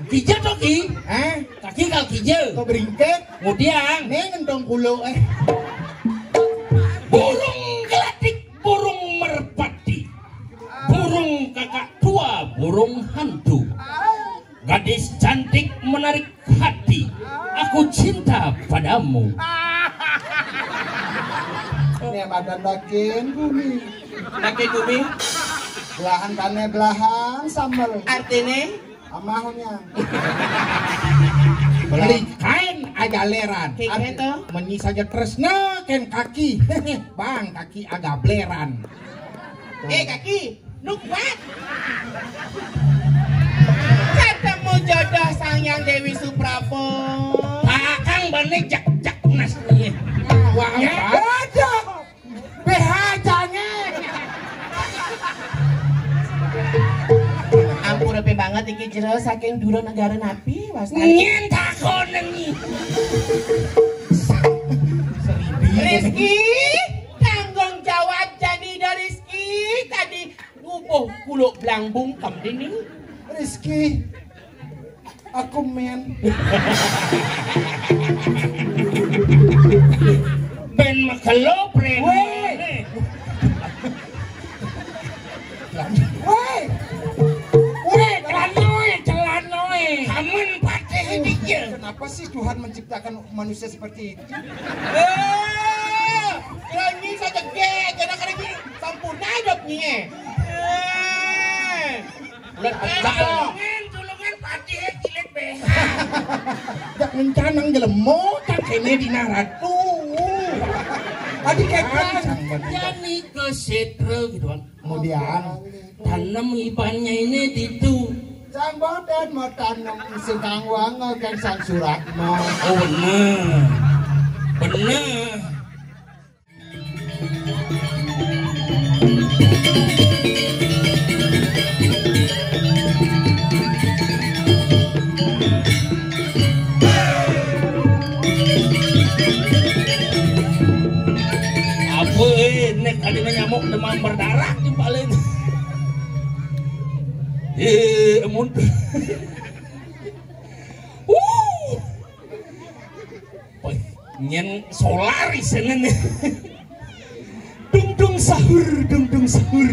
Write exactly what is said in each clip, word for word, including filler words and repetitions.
Kija to, Ki? Hah? Kaki kal kija. Kok beringkek? Ngudiang. Nih ngentong kulo, eh. Burung gelatik, burung merpati, burung kakak tua, burung hantu. Gadis cantik menarik hati. Aku cinta padamu. Ini badan dakin bumi. Dakin bumi. Belahan tanah belahan sambal. Artinya? Amahnya. Beli kain aja leran. Kayak gitu. Menyi saja tresna kain kaki. Bang, kaki agak bleran. Eh, kaki. Nuk kuat. Ketemu jodoh sang yang Dewi Suprapon. Pakang bane jak jak nas. Wah, ya. Ada. B H jange. Ampun, repe banget iki jero saking dura negara napi, wasta. Nyen takonen iki. Rizky, tanggung jawab jani do Rizky, tadi ngubuh kuluk belang bungkem dini. Rizky, aku men. Ben makelo preman. Weh. Weh. Weh, celanoe, celanoe. Kamen pakai dia. Kenapa sih Tuhan menciptakan manusia seperti itu? Eh, lagi saja gek, kena kena gini. Sampurna hidup nih, eh. Eh. Udah pecah. Tulungan, tulungan, patih jilid B H. Jak ngencanang jelema, tak kene dina ratu. Tadi kekan. Jani ke setra gitu kan. Kemudian, tanem ibannya ini ditu. Sang Boten mau tanem si Kang Wango kan sang Suratmo. Oh, bener. Bener. Apa, eh, nek tadi nyamuk demam berdarah di paling. Eh, mundur. Uh. Wih, nyen solar isenen. Dung dung sahur, dung dung sahur.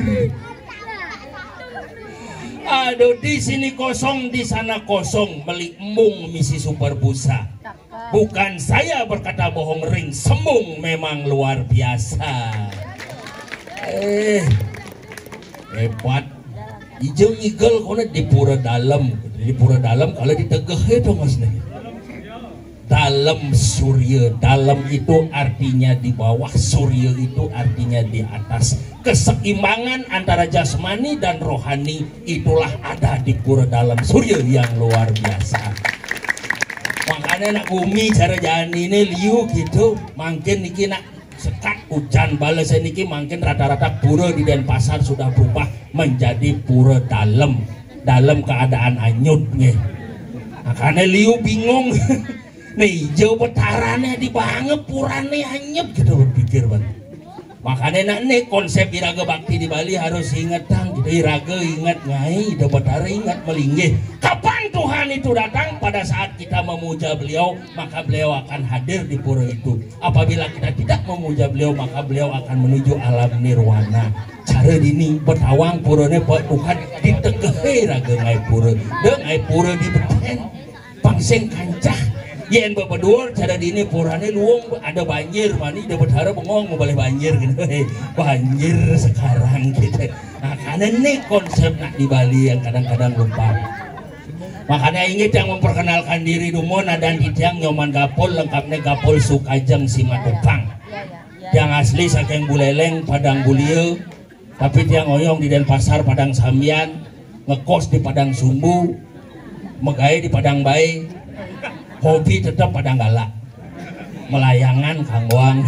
Aduh, di sini kosong, di sana kosong, meli embung misi super busa. Bukan saya berkata bohong, ring sembung memang luar biasa. Eh, hebat. Ijeng igel kono di pura dalem. Di pura dalem kalau ditegeh itu, Mas, nih. Dalem surya, dalem itu artinya di bawah, surya itu artinya di atas. Keseimbangan antara jasmani dan rohani itulah ada di pura dalem surya yang luar biasa. Makanya nak bumi cara jalan ini liu gitu, mungkin niki nak sekat hujan balas niki mungkin rata-rata pura di Denpasar sudah berubah menjadi pura dalem, dalem keadaan anyut nggih. Makanya liu bingung. Nih, jauh betarane di banget purane anyep gitu berpikir, Bang. Makanya nak nih konsep iraga bakti di Bali harus ingetang gitu. Iraga ingat ngai, Ida Betara ingat melinggih. Kapan Tuhan itu datang? Pada saat kita memuja beliau, maka beliau akan hadir di pura itu. Apabila kita tidak memuja beliau, maka beliau akan menuju alam nirwana. Cara dini betawang purane bukan ditegehe raga ngai pura. De ngai pura di beten. Pang sing kancah. Yen bebedur cara dini purane luung ada banjir mani de betara bengong mau balik banjir gitu. Banjir sekarang gitu. Nah, karena ini konsep nak di Bali yang kadang-kadang lupa. Makanya ingin yang memperkenalkan diri dumun ada di tiang Nyoman Gapul lengkapnya Gapul Sukajeng Simatupang. Tiang asli saking Buleleng Padang Bulia, tapi tiang oyong di Denpasar Padang Sambian, ngekos di Padang Sumbu, megai di Padang Bae, hobi tetap Padang Galak, melayangan kanggoang.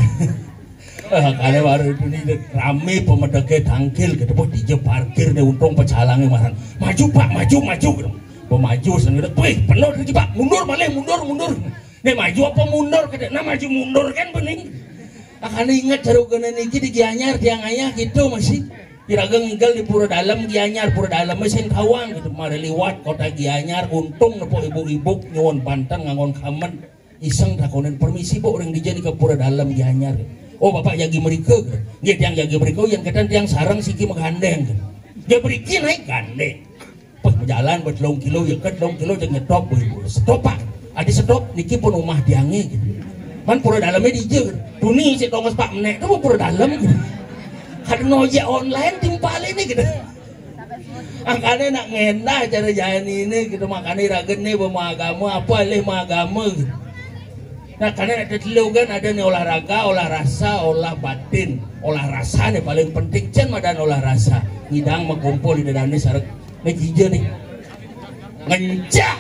Eh, kali baru itu nih rame pemedeke tangkil gitu, bos, dije parkir deh, untung pecalangnya marang. Maju, Pak, maju, maju gitu. Pemaju sendiri, wih, penuh lagi, Pak, mundur malah, mundur, mundur. Nih maju apa mundur gitu? Nah, maju mundur kan bening. Akan ingat cara gana niki di Gianyar tiang ayah gitu masih. Iraga ngigel di Pura Dalem Gianyar, Pura Dalem sing tawang gitu. Mari liwat kota Gianyar, untung nepuk ibu-ibu nyuwun banten nganggon kamen. Iseng takonin, "Permisi, Bu, ring dija nika Pura Dalem Gianyar?" "Oh, Bapak jagi mrika." "Nggih, tiang jagi mrika, yen keten tiang sareng siki magandeng." "Nggih, mriki naik gandeng." Pas jalan bet telung kilo, ya ket telung kilo, jeg nyetop, Bu, Ibu. "Stop, Pak." "Adi stop, niki pun omah tiange." Man Pura Daleme dija? "Tuni sik tongos Pak menek, to Pura Dalem." Kada ojek online timpal ini gitu. Makanya nak ngendah cara jalan ini gitu, makanya ragen nih beragama apa, leh agama gitu. Nah, karena ada telu kan, ada nih olahraga, olah rasa, olah batin. Olah rasa nih paling penting, cen madan olah rasa. Ngidang makumpul di dadane sareng nih, kija nih. Ngencah.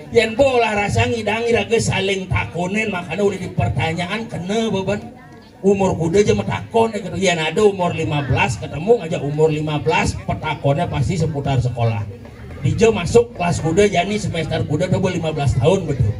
Yen po olah rasa ngidang iraga saling takonin, makanya udah dipertanyaan kena beban. Umur kuda aja matakon, ya, gitu. Yen ada umur lima belas, ketemu aja umur lima belas, petakonnya pasti seputar sekolah. Dija masuk kelas kuda, jani semester kuda, coba lima belas tahun, betul.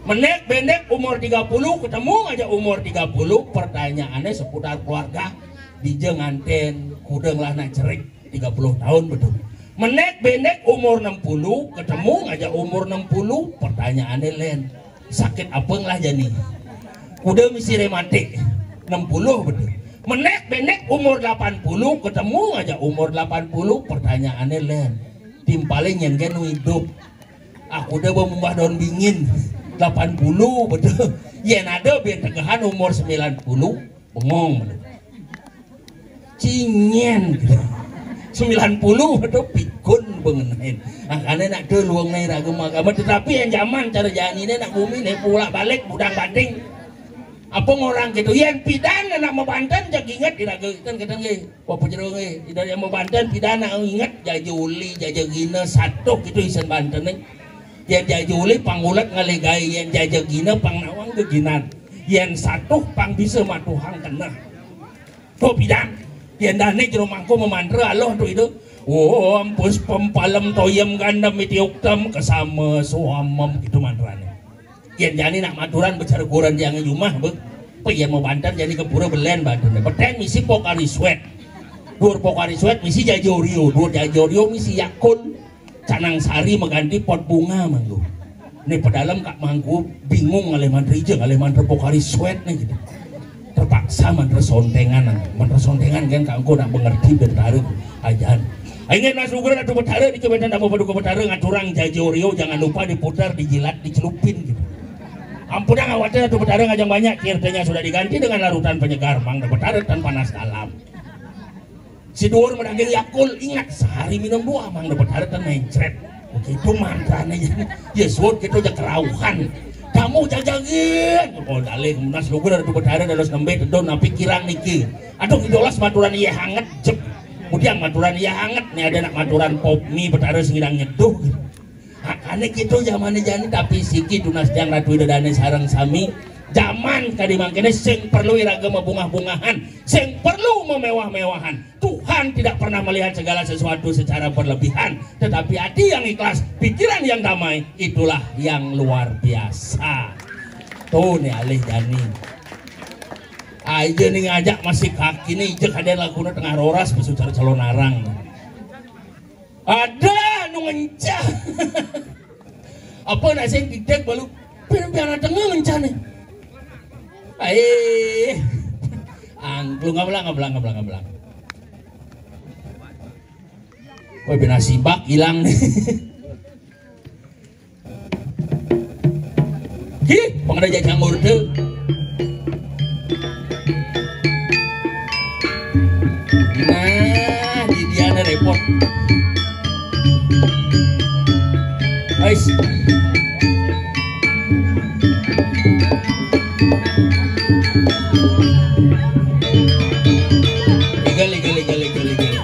Menek bendek umur tiga puluh, ketemu aja umur tiga puluh, pertanyaannya seputar keluarga. Dija nganten, kuda ngelah nak cerik, tiga puluh tahun, betul. Menek bendek umur enam puluh, ketemu aja umur enam puluh, pertanyaannya len. Sakit apa ngelah jani? Kuda misi rematik, enam puluh, betul. Menek bendek umur delapan puluh, ketemu aja umur delapan puluh, pertanyaannya len. Timpalnya nyenggen hidup. Aku udah mumbah daun bingin, delapan puluh, betul. Yen ada biar tegahan umur sembilan puluh, bengong, betul. Cingen. Sembilan puluh, aduh, pikun bengenain. Makanya nak duluang naik raga agama. Tetapi yang zaman cara jani ini nak bumi nih pulak balik budang bating. Apa ngorang gitu? Yang pidan anak mabanten, jag inget di raga. Kan kadang nggih, apa jero nggih? Tidak yang mabanten pidan nak inget, jaja uli, jaja gina, satu gitu isan banten nih. Yang jaja uli pangulat ngalegai, yang jaja gina pangnawang geginan. Yang satu pang bisa matuhang kena. To pidan, yen dane jero mangko mamantra Allah to itu. Om puspam palem toyem gandam iti uktam kesama suamem, gitu mantrane. Yen jani nak maturan becar kuran jangan jumah, be. Pe yen mau banten jani ke pura belen banten. Beten misi pokari sweat. Dur pokari sweat misi jajorio, dur jajorio misi yakun. Canang Sari mengganti pot bunga manggu. Ini pedalem Kak Mangku bingung ngalih mantra ija, ngalih mantra pokari sweat nih gitu. Terpaksa mantra sontengan, mantra sontengan kan Kak Angku nak mengerti betara ajan. Ingin Mas Lugra Ratu Betara di kebetulan tak mau paduka Betara ngaturang jaji Oreo, jangan lupa diputar, dijilat, dicelupin gitu. Ampun yang awatnya Ratu Betara ngajang banyak, kirtanya sudah diganti dengan larutan penyegar, Mang Betara tan panas dalam. Si Dur menagih Yakul, ingat sehari minum dua, Mang dapat harta mencret. Begitu mantranya ya. Ya suat kita aja kerauhan. Kamu jajagin. Oh, dalih kemudian seluruh dari tubuh darah dalam nembe tedon napi kirang niki. Aduh, idolas maturan iya hangat jep. Kemudian maturan iya hangat nih ada nak maturan pop mie betara singidang nyeduh. Makanya gitu zaman jani tapi siki tunas tiang ratu ida dane sarang sami. Zaman kadi mangkene sing perlu iraga mabungah-bungahan, sing perlu memewah-mewahan. Tuhan tidak pernah melihat segala sesuatu secara berlebihan, tetapi hati yang ikhlas, pikiran yang damai, itulah yang luar biasa. Tuh nih alih jani. Aja nih ngajak masih kaki nih, ijek ada laguna tengah roras, pesucar calon arang. Ada anu ngencah. Apa nak sing didek balu pian pian tengah ngencah nih. Ai. Angklung ngablang ngablang ngablang ngablang. Kowe bina sibak hilang nih. Hi, pangda jajang orde. Nah, di diana repot. Ais. Legal, legal, legal, legal, legal.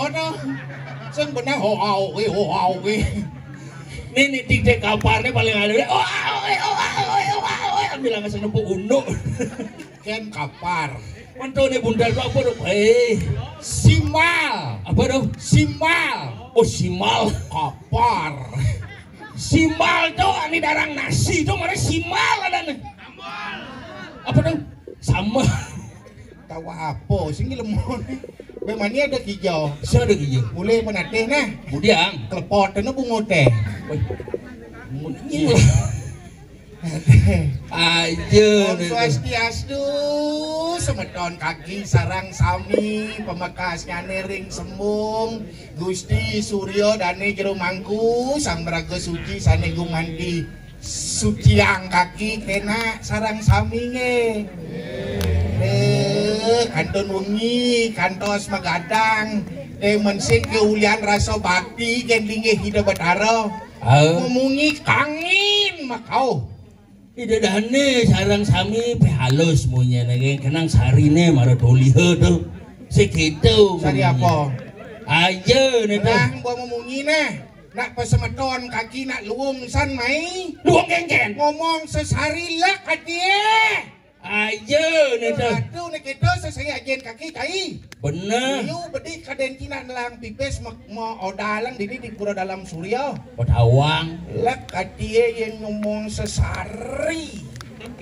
Kono. Sing bener ho au kuwi, ho au kuwi. Nih, nih, dik, dik, kaparnya paling ada. Oh, au, eh, oh, au, eh, oh, au, eh. Ambil langsung nempuk unduk. Ken kapar. Mentone bundal tuh apa tuh? Eh, simal. Apa tuh? Simal. Oh, simal. Kapar. Simal tuh, ini darang nasi tuh, mana simal ada nih? Apa tuh? Sama. Tawa apa? Sing lemon. Memangnya ada kijau. Saya ada kijau. Mulai menateh nah. Kemudian. Kelepot, kena bungut teh. Wih. Iya. Aja. Om Swastiastu, semeton kaki sarang sami, pemekasnya ring sembung, Gusti Suryo Dane Jero Mangku, Sang Meraga Suci sane gumanti suciang kaki kena sarang sami nge. Eh, kantun wengi, kantos magadang, eh, mensing keulian rasa bakti, gendinge Ida Betara. Ah. Memungi kangin makau. Ida dane sarang sami pe halus munyane, kenang sarine mara dolihe tu. Segitu. Sari apa? Aja ne tu. Nah, gua memungi nah. Nak pesemeton kaki nak luung san mai. Luung kengken. Ngomong sesari lek atie. Aja ne tu. Aduh, ne kita sesari ajen kaki tai. Bener. Yu bedi kaden cina nelang pipis me, me odalang dini di pura dalam surya. Odawang. Lek atie yang ngomong sesari.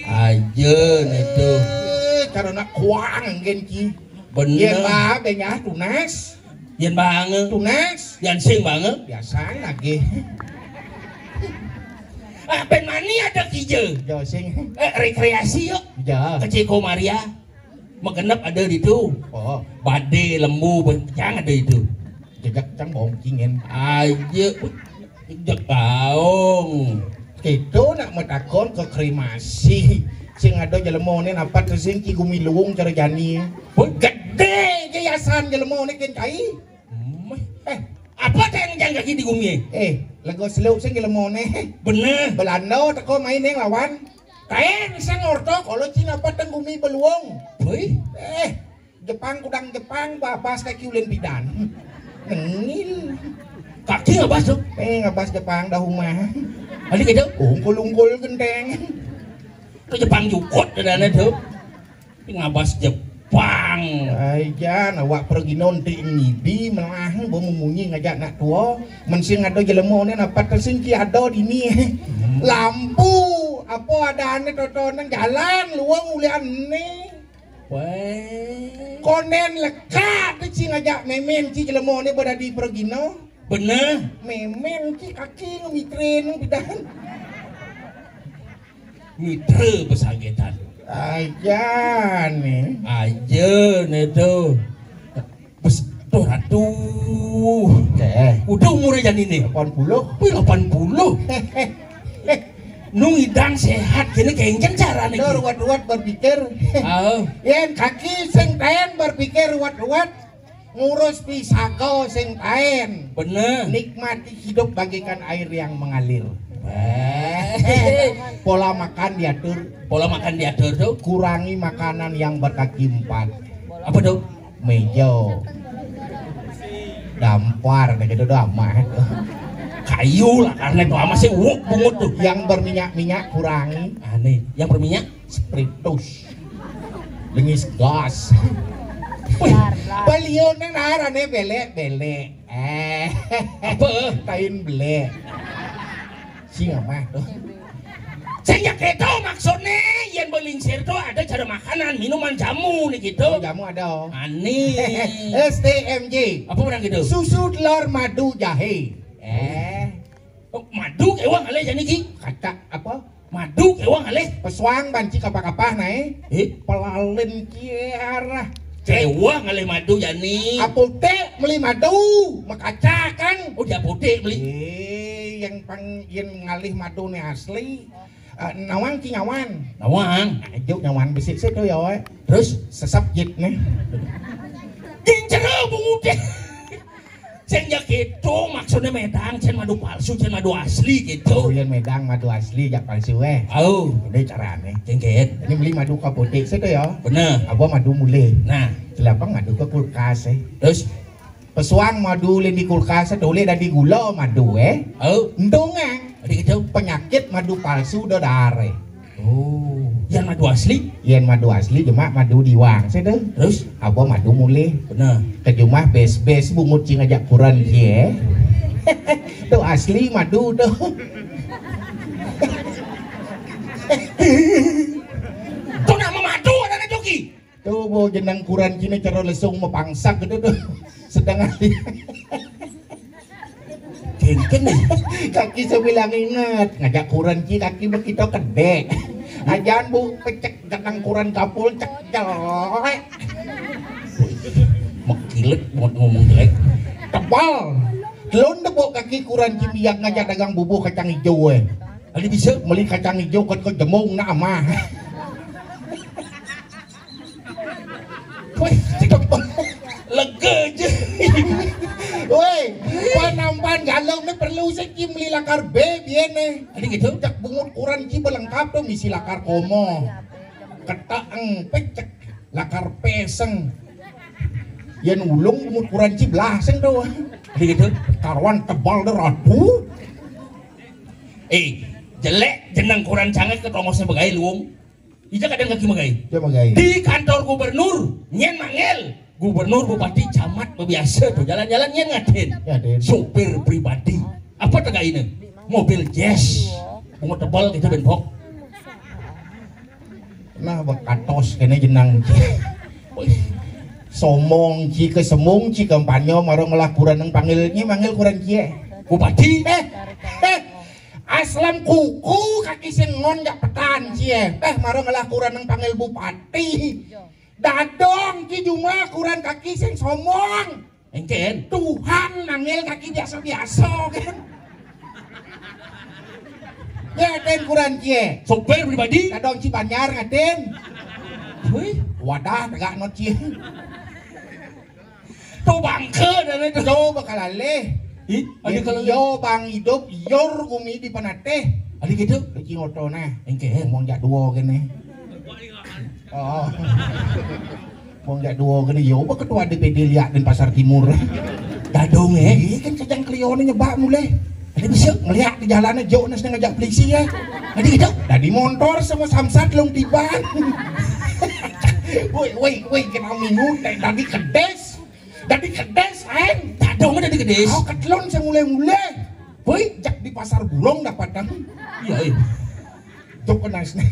Aja ne tu. Eh, cara nak kuang gen ki. Bener. Yen ba benya tunas. Yen bange. Tunas. Yen sing bange. Biasa lagi. Ah, ben mani ada kija. Jo sing. Eh, rekreasi yuk. Jo. Ke Ceko Maria. Megenep ada di tu. Oh. Bade, lembu, bencang ada itu. Jejak cang bongkingen. Aja. Jejak baong. Itu nak metakon ke kremasi. Sing ada jelema ne napat tu sing ki gumi luung cara jani. Woi, gede je yasan jelema ne ken kai. Hmm. Eh, apa teh yang jang kaki di gumi? Eh, lego seluk sing jelema ne. Bener. Belanda teko main yang lawan. Kain sing orto kalau Cina pateng gumi beluong. Woi. Eh, Jepang kudang Jepang babas kaki ulen bidan. Ngil. Kaki ngabas tu. Eh, ngabas Jepang dah rumah. Ada gitu? Ungkul-ungkul genteng. Tu Jepang jukut dadane tu. Ngabas Jepang. Ai jan, awak pergi nonti ngidi melah bo memunyi ngajak nak tua. Mensing ada jelema ne napat tersingki ada dini. Hmm. Lampu apa ada ane totonan jalan luang ulian ne. Weh. Konen lekat tu ci ngajak memen ci jelema ne beradi pergi no. Bener. Memen ci kaki ngemitre no bidan. Mitra pesagetan. Aja ne. Aja ne tu. Bes, tuh ratu. Eh. Udah umurnya jani ne. Lapan puluh. Wih, lapan puluh. Nung idang sehat kene kengken carane. Lo ruwet-ruwet berpikir. Oh. Yen kaki sing taen berpikir ruwet-ruwet. Ngurus pisaga sing taen. Bener. Nikmati hidup bagaikan air yang mengalir. Weh. Pola makan diatur. Pola makan diatur tu. Kurangi makanan yang berkaki empat. Apa tu? Meja. Dampar dah gitu dah mah. Kayu lah karena tu amat sih uuk bungut tu. Yang berminyak-minyak kurangi. Aneh. Yang berminyak? Spiritus. Lengis gas. Wih, beliau nang narane belek-belek. Eh. Apa? Tain belek. Singa mah. Sing ya gitu maksudnya, yen belingsir tu ada cara makanan, minuman, jamu nih gitu. Oh, jamu ada. Aneh. S T M J. Apa orang gitu? Susu, telur, madu, jahe. Eh. Oh, madu kewang alih jani ki. Kata apa? Madu kewang alih. Pesuang banci kapah-kapah nae. Eh? Pelalin kiarah. Kewang alih madu jani. Apotek beli madu, makaca kan. Oh, di apotek beli. Eh, yang pang yang ngalih madu ne asli. Eh, nawang ki nyawan. Nawang. Ajuk nyawan besik situ ya, weh. Terus? Sesep jit ne. Jing jero bungut. Sing ya gitu maksudnya medang, cen madu palsu, cen madu asli gitu. Oh, yang medang madu asli, jak palsu eh. Oh. Ini carane. Cengket. Ini beli madu ke apotek situ ya. Bener. Apa madu mulai? Nah. Celapang madu ke kulkas eh. Terus? Pesuang madu ulih di kulkas, ulih dadi gula madu, eh. Oh. Entungnya. Jadi gitu. Penyakit madu palsu udah dare. Oh. Yang madu asli? Yang madu asli cuma madu diwang sih tuh. Terus? Apa madu mulih? Benar. Ke jumah bes-bes bungut cing ngajak kuran cie. Tuh asli madu tuh. Tuh nama madu ada joki. Tuh, bo jenang kuran cina cara lesung mepangsak gitu tuh. Sedang hari. Kengken nih. Kaki sebilang inget, ngajak kuran ci kaki begitu kedek. Ajan bu pecek jenang kuran kapul cek jelek. Mekilet buat ngomong jelek. Tebal. Telun debok kaki kuran ci biak ngajak dagang bubuh kacang hijau eh. Ada bisa beli kacang hijau kot kot jemung nak amah. Woi, lega aja. Woi, panampan galong ni perlu sih ki meli lakar B biyen ni. Ada gitu. Cak bungut kuran ki belengkap tuh misi lakar komo. Ketak eng pecek lakar peseng. Yen ulung bungut kuran ci belaseng tuh. Ada gitu. Karuan tebal deh ratu. Eh, jelek jeneng kuran cangek ke tongosnya begai luung. Ija kadang kaki megai. Dia megai. Di kantor gubernur, nyen mangel. Gubernur, bupati, camat, bebiasa tuh jalan-jalan nyen ngatin. Ngatin. Supir pribadi. Apa tegaine? Mobil jazz. Bunga tebal gitu benpok. Nah, bekatos kene jenang. Wih. Somong ci ke semung ci kampanye maro ngelakuran nang panggil nyi manggil kuran cie. Bupati. Eh, eh, aslam kuku kaki sing ngon jak petan cie. Eh, maro ngelakuran nang panggil bupati. Dadong ci juma kuran kaki sing somong. Engken. Tuhan manggil kaki biasa-biasa kan. Ya, den kuran cie. Sopir pribadi. Dadong ci Banjar ngatin. Wih. Wadah tegak not cie. Tuh bangke dan itu. Tuh bakal alih. Ih, ada kalau yo bang hidup yor gumi di penateh. Ada gitu. Kecil oto nah. Engke. Ngomong jak dua gini. Oh. Ngomong jak dua gini yo apa ketua D P D liak di Pasar Timur. Dadong eh. Iya kan kejang kelione nyebak mulai. Ada bisa ngeliat di jalannya jauh nas ngajak polisi ya. Ada gitu. Tadi motor sama samsat long tiba. Woi, woi, woi, kena minum dari tadi kedes. Dari kedes, ain. Dadong dari kedes. Oh, ketelon saya mulai-mulai. Woi, jak di pasar burung dapat dong. Iya, iya. Tuh kenas nih.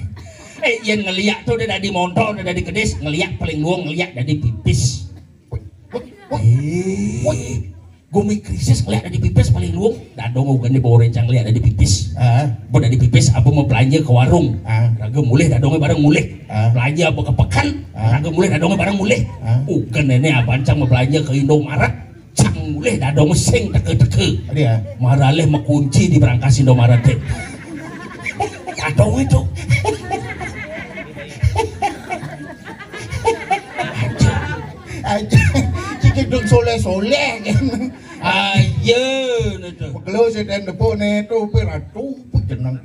Eh, yang ngeliat tuh udah dari motor, udah dari kedes, ngeliat paling luang, ngeliat dari pipis. Woi, woi, woi. Eh. Gumi krisis ngeliat dari pipis paling luang. Dadong ugan di bawah rencang ngeliat dari pipis. Ah. Buat dari pipis, apa mau belanja ke warung? Ah. Raga mulih, dadongnya bareng mulih. Ah. Belanja apa ke pekan? Ah. Raga mulih, dadongnya bareng mulih. Ah. Ugan ini apa cang mau belanja ke Indomaret? Cang mulih, dadong sing teke-teke. Ada ya? Maralih mekunci di berangkas Indomaret deh. Dadong itu. Aja, cik dong soleh-soleh kan. Ayo, itu. Pegelo sedang depuk nih tuh, piratu, pejenang,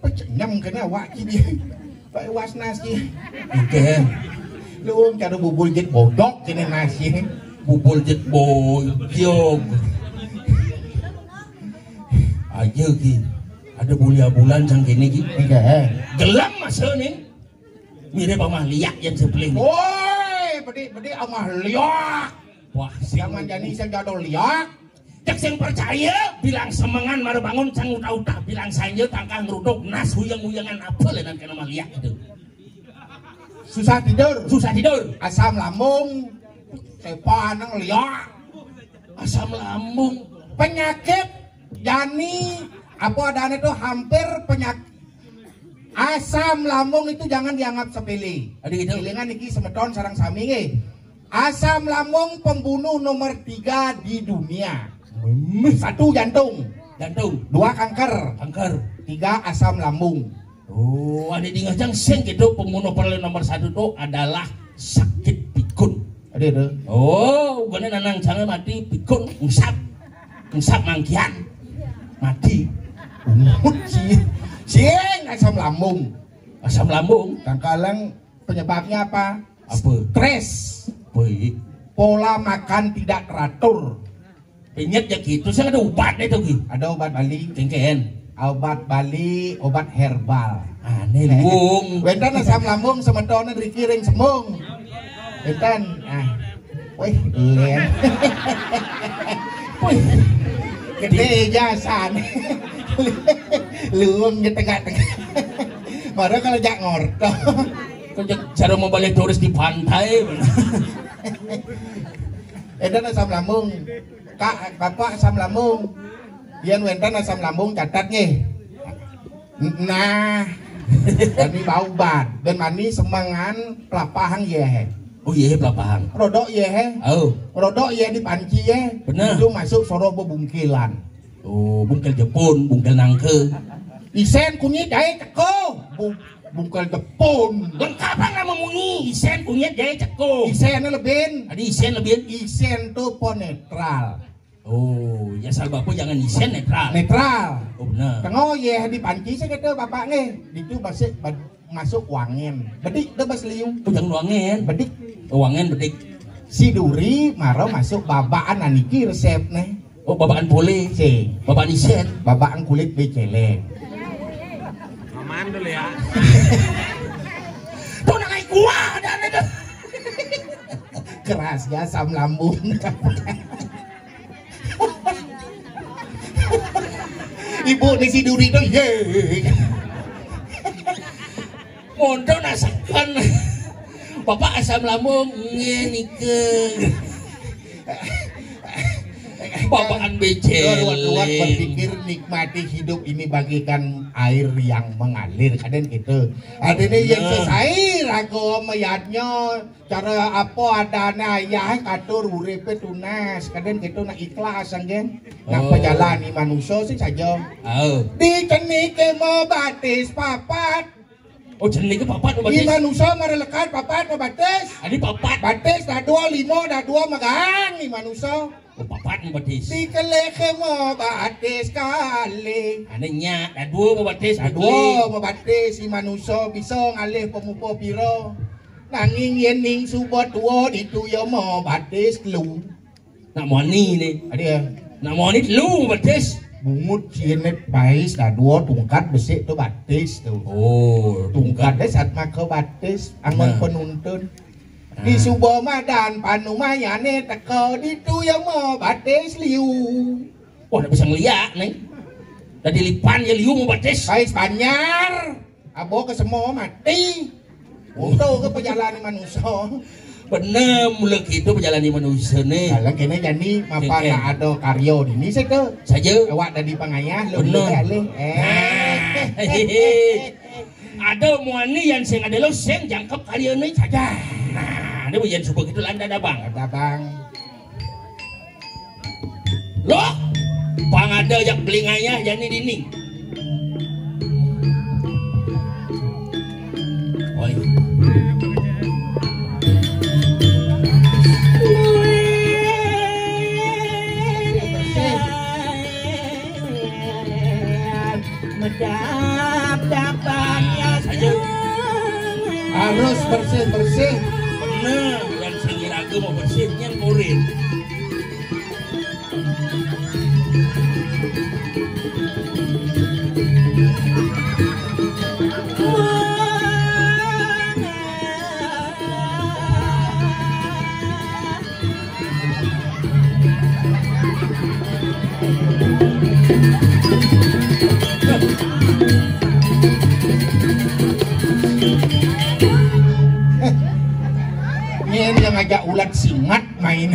pejenyam kena awak gini. Pak wasnas ki. Oke. Lu cara bubul jet bodok kena nasi. Bubul jet boyong. Ayo ki. Ada bulia bulan sang kene ki. Enggak. Gelam masa nih. Mirip sama liak yang sebeling. Woi, bedi bedi sama liak. Wah, siang manjani sing jadol liak. Cek sing percaya, bilang semengan mara bangun sang uta-uta, bilang sanja tangkang ngruduk nas huyang-huyangan apa lenan kena maliak itu. Susah tidur. Susah tidur. Asam lambung, sepaneng liak. Asam lambung. Penyakit jani apa adanya tuh hampir penyakit asam lambung itu jangan dianggap sepele. Ada gitu. Elingan niki semeton sareng sami nggih. Asam lambung pembunuh nomor tiga di dunia. Satu jantung. Jantung. Dua kanker. Kanker. Tiga asam lambung. Oh, ada di ngajang sing gitu pembunuh paling nomor satu tuh adalah sakit pikun. Ada itu. Oh, bukannya nanang jangan mati pikun ngusap. Ngusap mangkian. Mati. Umut sih. Sing asam lambung. Asam lambung. Tangkalang penyebabnya apa? Apa? Stres. Baik. Pola makan tidak teratur. Penyet ya gitu, saya ada obat itu gitu. Ada obat Bali. Kengken. Obat Bali, obat herbal. Aneh luung. Wénten asam lambung semetone driki ring sembung. Wénten. Ah. Wih, len. Wih. Gede jasan. Luung di tengah-tengah. Baru kalau jak ngorto. Kok jak cara mau balik turis di pantai. Édan asam lambung. Kak, Bapak asam lambung. Yén wénten asam lambung catet nggih. Nah. Kami bau ban. Dan mani semengan pelapahang yéh. Oh iya, pelapahang. Rodok yéh. Oh. Rodok yéh di panci yéh. Bener. Itu masuk soroh bebungkilan. Oh, bungkel jepun, bungkel nangke. Isén kunyit jaé ceko. Bu- Bungkel jepun. Lengkap nama munyi. Isén kunyit jaé ceko. Isén lebin. Adi isén lebin. Isén tuh po netral. Oh, ya asal bapak jangan isén netral. Netral. Oh, benar. Tengok ya di panci saya kata bapak nih. Itu masuk masuk wangen. Bedik deh bas liu. Oh, jangan wangen. Bedik. Oh, wangen bedik. Si duri maro masuk babaan aniki resep nih. Oh, babaan polé. Sing. Babaan isén. Babaan kulit becéléng. Aman dulu ya. Tuh nang gua ada ada. Keras ya asam lambung. Ibu di si duri tuh, ye. Mondok nasakan. Bapak asam lambung nggih nike. Bapakan becéléng. Luwat-luwat berpikir nikmati hidup ini bagaikan air yang mengalir. Kadén gitu. Adéné yén sesaé raga mayadnya cara apa adané ayah katur uripé tunas. Kadén gitu nak ikhlas anggén. Nak pejalani manusa sing saja. Oh. Di ceniké mau batis papat. Oh, jeneng iki papat, Mbak Tis? Di manusa marelekan papat, Mbak Tis. Adi papat. Batis dah dua, lima dah dua, magang di manusa. Oh, papat, Mbak Tis. Di keleke, Mbak Tis, kali. Ane nyak, dah dua, Mbak Tis, dah dua, Mbak Tis, di manusa bisa ngalih pemupa pira. Nanging yen ning suba tua ditu ya, Mbak Tis, telu. Nak moni ni. Ada ya? Nak moni telu batis. Bungut cinet pais dah dua tungkat besik tu batis tu. Oh, tungkat deh saat maka batis angon penuntun. Di suba madan panumayane teka ditu ya mau batis liu. Wah, nak bisa ngeliat ni. Tadi lipan ya liu mau batis. Pais banjar. Abo ke semua mati. Untung ke pejalani manusia. Bener, mula kita pejalani manusia ni. Kalau kena jadi, apa nak ada karya di ni saya ke? Saja. Awak dari pangayah, lu bener. Eh. Ada muani yang sing ada lo sing jangkep karya ni saja. Nah, ini bukan suka gitu lah, ada abang. Ada abang. Loh, pang ada jak belinganya jani dinding. Oi. Medap dapan ya. Harus bersih-bersih. Bener, yang sing ragu mau bersihnya murid. Ini yang ngajak ulat singat main.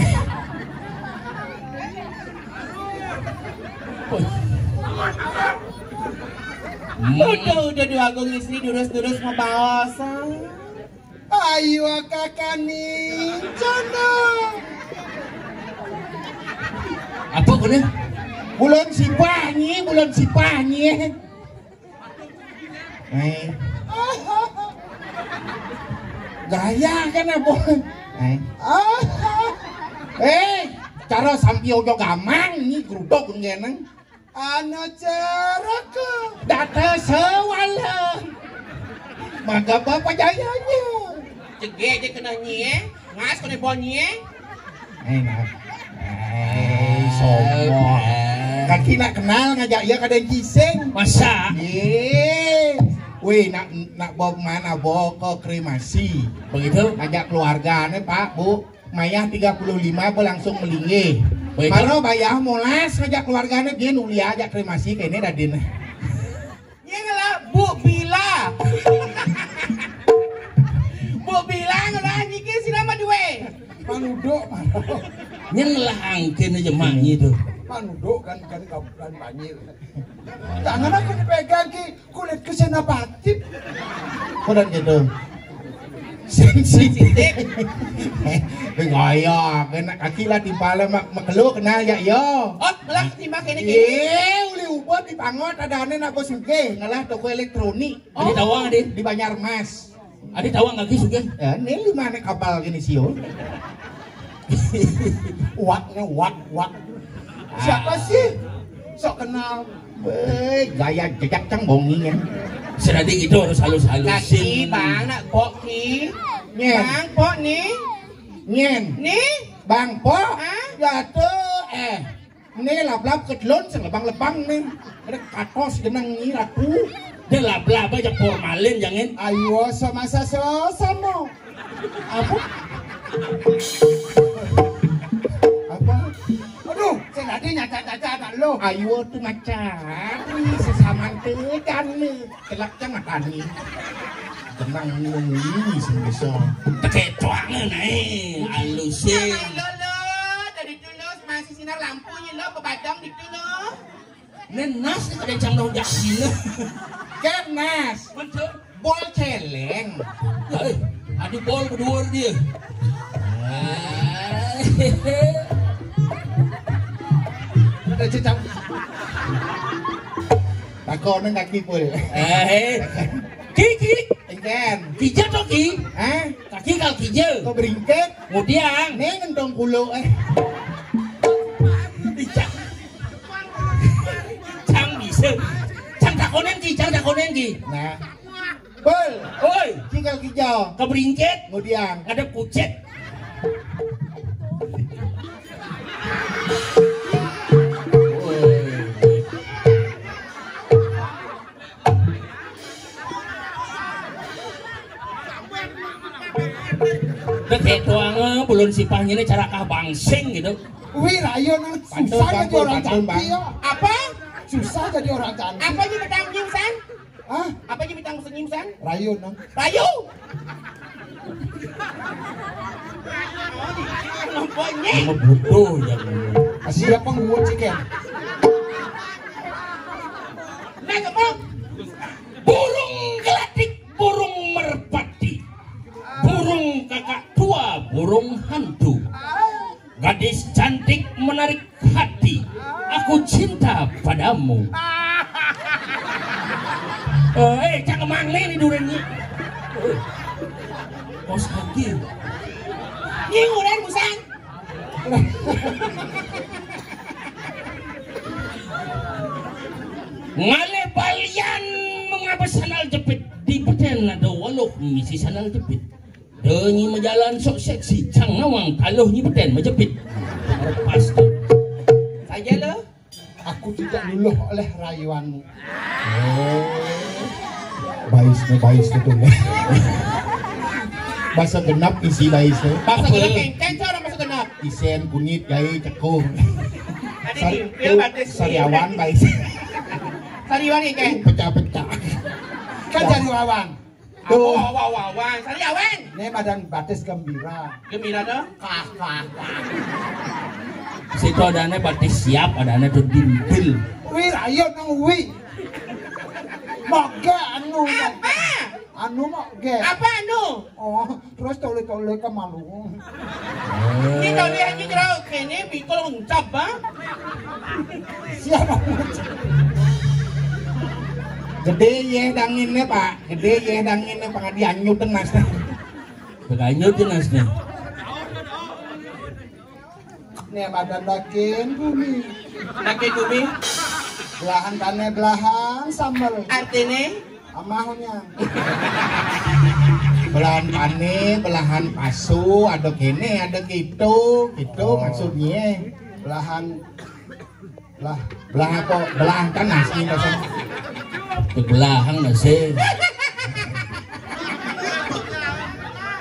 Udah, udah dua agung istri durus-durus ngebaos. Ayo kakak nih, cono. Apa kau ni? Bulan sipah ni, bulan sipah ni. Eh. Gaya kan apa? Eh. Eh, cara sampi ojo gamang ni geruduk ngeneng. Ana ceraka. Data sewala. Maka apa jayanya? Cegek je kena nyi eh. Ngas kena bon nyi eh. Enak. Eh, sombong. Kaki nak kenal ngajak ia kadang cising. Masa? Ye. Weh, nak nak bawa mana bawa ke kremasi. Begitu? Ngajak keluargane, Pak, Bu. Mayah tiga puluh lima apa langsung melinggih. Baik. Mano bayah molas ngajak keluargane, dia nulia ajak kremasi kene dadin. Nying lah Bu Bila. Bu Bila ngelah niki sira madue. Manuduk, manuduk. Nying lah angkin aja maknyi tuh. Manuduk kan, kan kabupaten Banjir. Jangan aku dipegang ki kulit kesenapati. Kodan gitu. Sensitif. Gaya, kena kaki lah timpala mak makelo kenal ya yo. Oh, lah timbang kene kene. Eh, uli ubot di Pangot ada ane nak sugih, ngalah toko elektronik. Adi tawang, Adi. Di Banjarmas. Adi tawang lagi sugih. Ya, ini lima ane kapal gini sio. Wak, wak, wak. Siapa sih? Sok kenal. Eh, gaya jejak cang bongi ya. Sedadi gitu harus halus-halusin. Kaki, Bang, nak pok ki. Nyen. Bang, pok ni. Nyen. Ni? Bang, pok. Hah? Ya tuh, eh. Ni lablab kedlon sing lebang-lebang ni. Ada katos jeneng ni ratu. Dia lablab aja formalin jangan. Ayo sama sama. Apa? Apa? Aduh, saya tadi nyata-nyata tak lo. Ayo tuh macam. Wih, sesaman tuh kan ni. Kelak jangan tani. Tenang nunggu sing bisa. Teke tuangan ae, alusin. Lo, lo, dari dulu masih sinar lampunya lo, bebadang di dulu. Nenas ni pada cang dong jak sila. Kenas. Betul. Bol celeng. Eh, ada bol kedua dia. Ada cecang. Takon nang kaki pul. Eh, kiki. Engken. Kija to ki? Hah? Kaki kal kija. Kau beringket. Kemudian. Neng entong kulo eh. Icang. Cang bisa. Cang takonen ki, cang takonen ki. Nah. Pul. Oi. Kiki kal kija. Kau beringket. Kemudian. Ada pucet. Udah kayak tuang, eh, belum sipahnya ini cara kah bangsing gitu. Wih, rayo nang susah jadi orang cantik ya. Apa? Susah jadi orang cantik. Apa aja betang nyimsan? Hah? Apa aja betang nyimsan? Rayo nang. Rayo. Nempoknya. Mau butuh ya. Siapa nguat sih kan? Nah, kemok. Burung gelatik, burung merpati, burung kakak tua, burung hantu. Gadis cantik menarik hati, aku cinta padamu. Eh, cang emang nih duren ni. Kos kaki. Ni uran busan. Ngalih balian mengapa sandal jepit di beten ada waluh misi sandal jepit. Denyi majalan sok seksi cang ngawang kaluh nyi beten majepit. Lepas tu. Saja lo. Aku tidak luluh oleh rayuanmu. Oh. Bais ni, bais ni tu. Bahasa genap isi bais ni. Bahasa genap engkau cara bahasa genap. Isen kunyit gai cekung. Sariawan bais. Sariawan engkau. Pecah-pecah. Kan sariawan. Tuh. Apa wawawan? Sariawan. Ini badan batis gembira. Gembira tu? Kah, kah, kah. Situ adanya batis siap, adanya tu dintil. Wi, rayo nang wi. Moga anu. Apa? Anu moga. Apa anu? Oh, terus tole-tole kemaluan. Ini tadi hanya jerau kene bikul uncap, ah. Siapa? Gede ye danginnya, Pak. Gede ye danginnya, Pak. Dianyut dengan. Dianyut dengan. Nih, badan daging bumi. Daging bumi. Belahan tanah, belahan sambal. Artinya? Amahnya. Belahan pane, belahan pasu, ada kene, ada gitu, gitu. Oh. Maksudnya. Belahan, lah, belah apa? Belah kan nasi, nasi. Belahan nasi.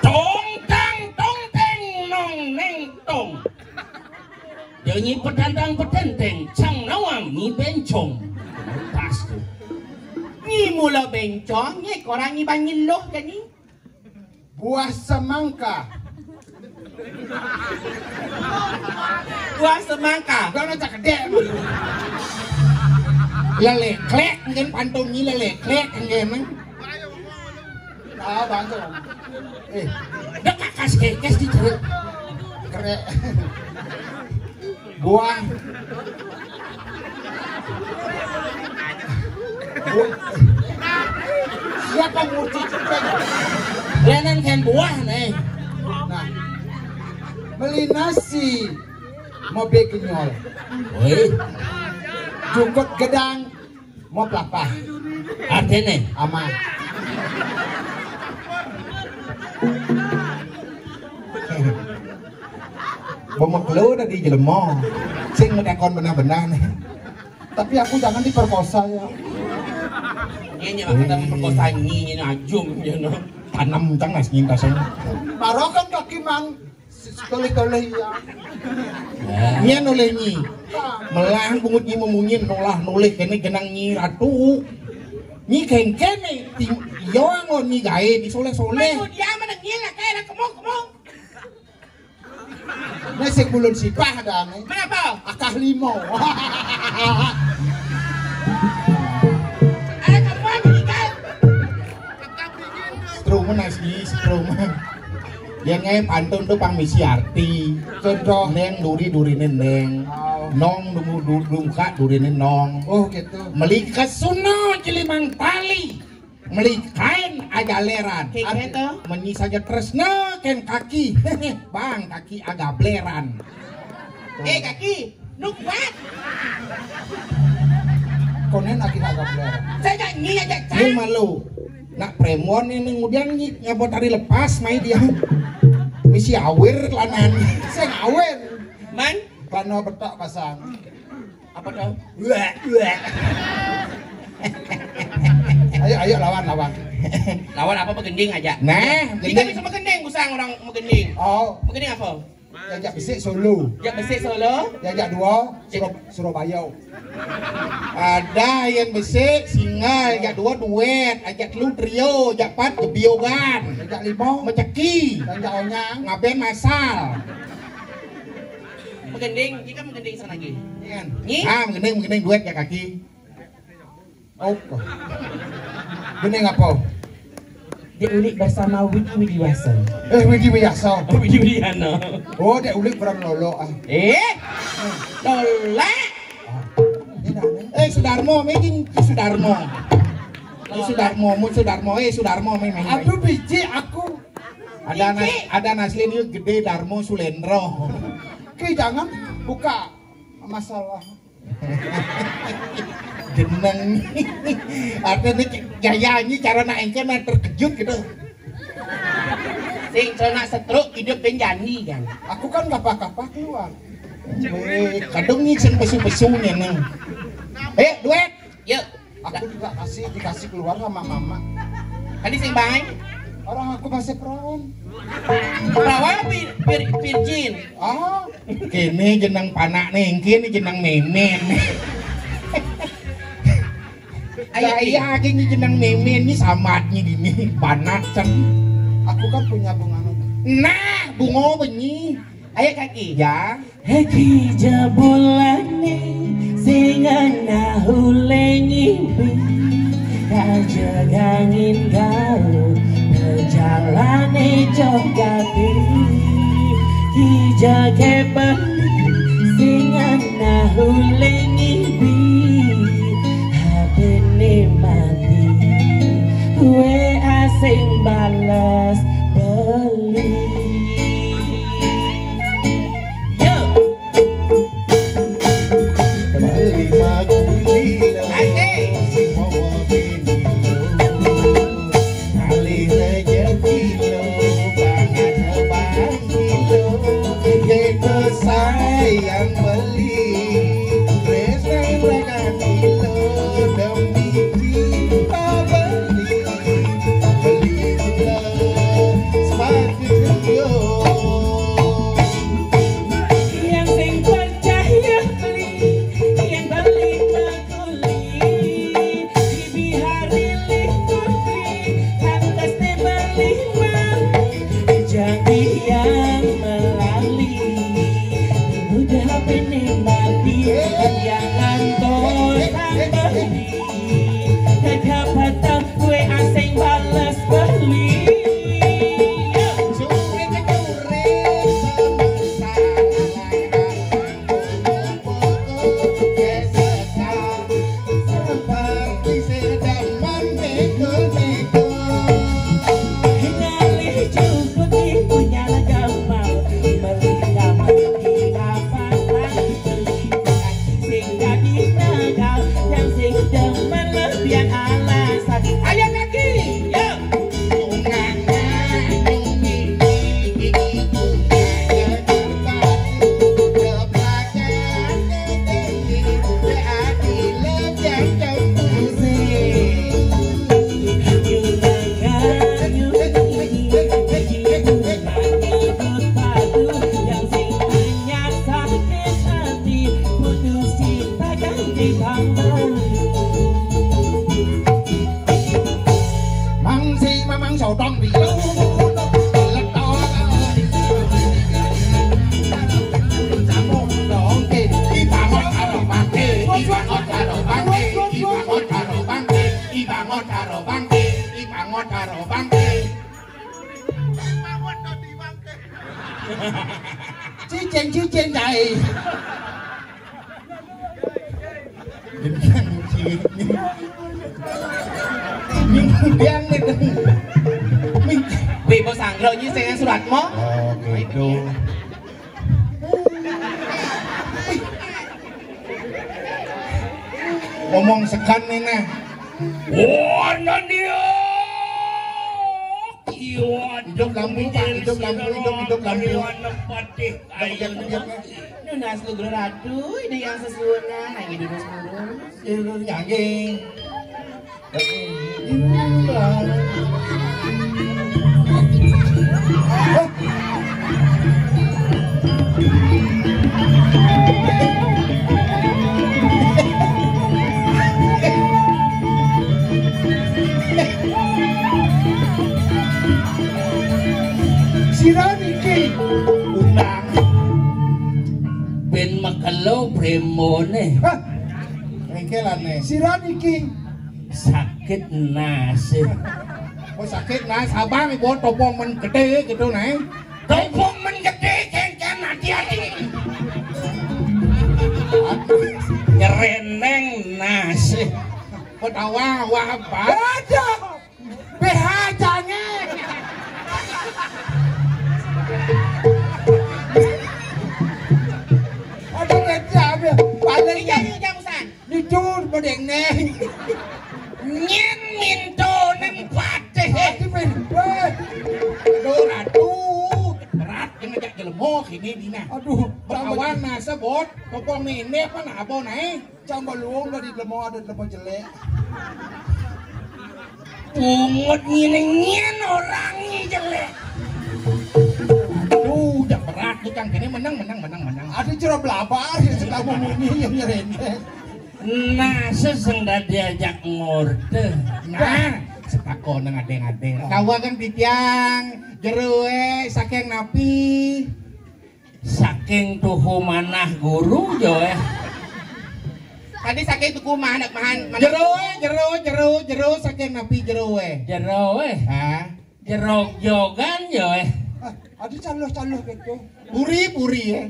Tong tang tong teng nong neng tong. Dia nyi petantang petenteng, cang nawang nyi bencong. Pas tu. Nyi mula bencong, nyi korang nyi bangin loh ke ni? Buah semangka. Buah semangka. Dah nak cakap dek. Lele klek, mungkin pantun ni lele klek, mungkin. Ah, bantu. Eh, dekat kas kekes di jeruk. Kerek. Buah. Buah. Siapa murti cepet? Lenan kan buah nih. Nah. Beli nasi. Mau bikin nyol. Woi. Jukut gedang. Mau pelapah. Artine? Aman. Bemeklo dari jelema. Sing ngetekon benar-benar nih. Tapi aku jangan diperkosa ya. Ini nyewa kata memperkosa nyi, ini ajum, you know. Tanam tengah nyintas. Barokan kaki mang. Toleh-toleh ya. Nyen oleh nyi. Melah bungut nyi memunyin nolah noleh kene genang nyi ratu. Nyi kengkene tim yo angon nyi gae di soleh-soleh. Dia menengil lah kayak anak kemong-kemong. Nek sing bulun sipah ada nih. Menapa? Akah limo. Anak kemong meninggal. Strumen asli, strumen. Dia ngai pantun tu pang misi arti. Contoh. Neng duri durine neng. Oh. Nong dungu du- dungka durine nong. Oh gitu. Meli kesuna jelimang tali. Meli kain agaleran. Kayak gitu. Menyi saja tresna ken kaki. Bang kaki agableran. Eh kaki. Nuk kuat. Konen aki agak beler. Saya nyanyi aja. Ini malu. Nak premon ini kemudian nyi- nyabot hari lepas main dia. Misi awir lanan. Sing awir. Man. Bano betok pasang. Apa tuh? Wah, wah. Ayo, ayo lawan, lawan. Lawan apa, begending aja? Nah, kita gending. Bisa begending, usang orang begending. Oh. Begending apa? Ajak besik solo. Ajak besik solo. Ajak dua Suro- Surabaya. Ada yang besik single, ajak dua duet, ajak telu trio, ajak empat gebiogan. Ajak lima meceki. Ajak onyang. Ngaben masal. Menggending, kita menggending sana lagi. Iya. Ni? Ah, menggending, menggending duet ya kaki. Apa? Bening apa? Dia ulik bersama Widi Widiwasa. Eh, Widi Widiwasa. Oh, Widi Widiana. Oh, dia ulik kurang lolo ah. Eh, tolak. Eh, Sudarmo, main Sudarmo. Eh, Sudarmo, mu Sudarmo, eh, Sudarmo, main, main, main. Aduh, biji aku. Ada nas- ada Naslin yuk gede Darmo Sulendro. Oke, jangan buka masalah. Geneng. Artinya gaya ini cara nak engke nak terkejut gitu. Sing nak setruk hidup penjani kan. Aku kan kapah-kapah keluar. Weh, kadung ni sing pesu-pesu ni neng. Eh, duet. Yuk. Aku juga kasih dikasih keluar sama mama. Tadi sing bae. Orang aku masih perawan. Perawan apa pir- pir- virgin? Ah, kene jeneng panakne, kene jeneng memen. Ayo, saya lagi ni jeneng memen ni samatnya dini banat kan. Aku kan punya bunga. Nah, bunga benyi. Ayo kaki. Ya. Heki jebulane sing ana hule ngimpi, kajegangin gaul pejalane jogati. Kijake beni sing ana hule ngimpi, hapene mati, W A sing bales beli. Yo. Kembali maku di dalam. Asik. Semua bini. Alih rezeki. Beli, resek rakan ilo, demi cinta beli, beli gula, sepatu Julio. Yang sing percaya beli, yang beli makuli, di bihari lih putri, pantas te beli mah. Janji yang melali, udah pening mati, yang ngantor tambah di. Kedapatan kue asing balas beli. Curi-curi sementara. Ayo kaki, yuk. Mang si mamang sodong di lu. Letok. Sambung dong, ki. Dibangun karo bangke, dibangun karo bangke, dibangun karo bangke, dibangun karo bangke, dibangun karo bangke. Cicing-cicing kae. Gendang cicing. Minggu biang nih. Ming- Wih, bos anggrek ini saya suratmu. Oh, gitu. Ngomong sekan nih, nah. Wah, dia. Iya, hidup lampu, Pak. Hidup lampu, hidup, hidup lampu. Ayo, nunas lugra ratu, ini yang sesuunan, lagi duduk dulu. Dulu nyanyi. Sira niki undang ben makelo bremone. Hah? Rengkelane. Sira niki sakit nas. Oh, sakit nas, abang ibu topong men gede gitu, nah. Topong men gede, kengken hati-hati. Nyereneng nas. Ketawa, wah, apa? Aduh. B H jane. Aduh, kecap ya. Paling iya, iya, jamusan. Jujur, bodeng neng. Nyen minto neng pateh. Aduh, men. Weh. Aduh, ratu. Berat, yang ngajak jelemo kini dina. Aduh, berawan nasa bot. Topong nene apa nabo nae? Cang baluung dari jelema ada jelema jelek. Pungut ngene-ngene orangnya jelek. Aduh, udah berat nih, Kang. Kene menang, menang, menang, menang. Ada jerap labar ya, sudah memunyi yang nyerempet. Nah, seseng dah diajak ngorde. Nah, setakon nang adeng-adeng. Tawa kan titiang, jeroe, saking napi. Saking tuhu manah guru, jo, eh. Tadi saking tuku manah, mahan, manah. Jero, eh, jero, jero, jero, saking napi jero, eh. Jero, eh. Hah? Jerog jogan, jo, eh. Ah, adi caluh-caluh gitu. Puri, puri, eh.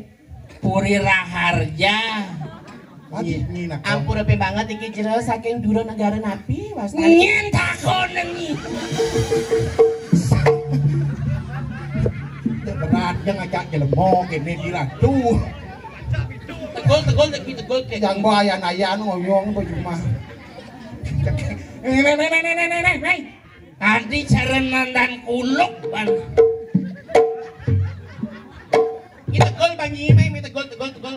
Puri Raharja. Adi, ini nak. Ampun, epe banget iki jero saking dura negara napi, Mas. Nyen takon iki. Berat yang ngajak jelema kene di ratu. Tegul, tegul, tegul, tegul, tegul. Yang bayan-ayan ngoyong percuma. Nih, nih, nih, nih, nih, nih, nih, nih. Tadi cara nandan kuluk, Bang. Ini tegul, Bang Ime, ini tegul, tegul, tegul.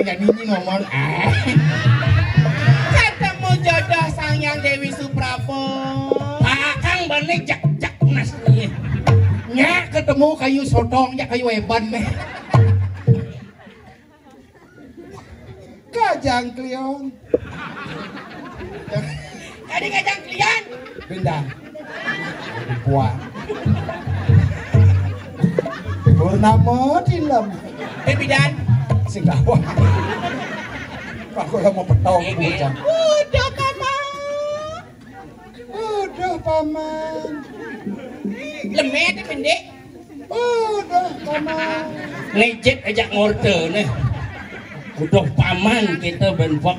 Jadi ini ngomong, ah. Ketemu jodoh Sang Hyang Dewi Suprapon. Pakang bane jek-jek nas. Nya ketemu kayu sotong, ya kayu eban nih. Kajang Klion. Tadi kajang Klion. Pindah. Buah. Purnama Dilem. Eh, bidan. Sing gawat. Aku lah mau petau bocah. Udah, Paman. Udah, Paman. Lemet, pendek. Udah, Paman. Ngejek aja ngorte nih. Udah, Paman, kita benpok.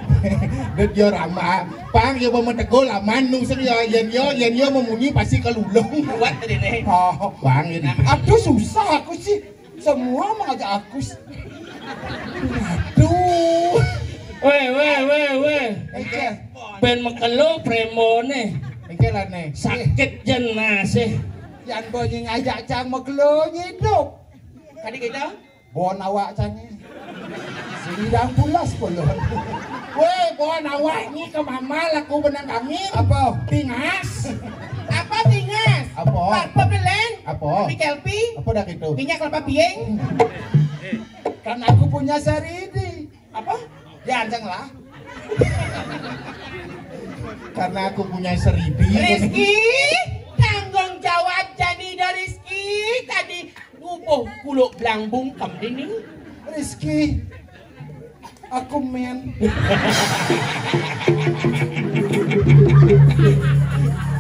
Dia rama. Pang, ya, mau tegol aman, nung sing ya, yen yo, yen yo memunyi pasti kelulung. Kuat tadi nih. Oh, Bang, ini. Aduh, susah aku sih. Semua mengajak aku. Aduh. Weh, weh, weh, weh. Oke. Ben mekelo premone. Oke lah, nih. Sakit jen nasih. Yang bonyi ngajak cang mekelo hidup. Tadi kita? Bon awak cang ini. Sidang pulas belum. Weh, bon awak ni ke mama laku benang kami. Apa? Tingas. Apa tingas? Apa? Apa belen? Apa? Di kelpi? Apa dah gitu? Minyak kelapa bieng? Kan aku punya saridi. Apa? Ya, ancang lah. Karena aku punya seribu. Rizky, tanggung jawab jani do Rizky. Tadi ngubuh kuluk belang bungkem dini. Rizky, aku men.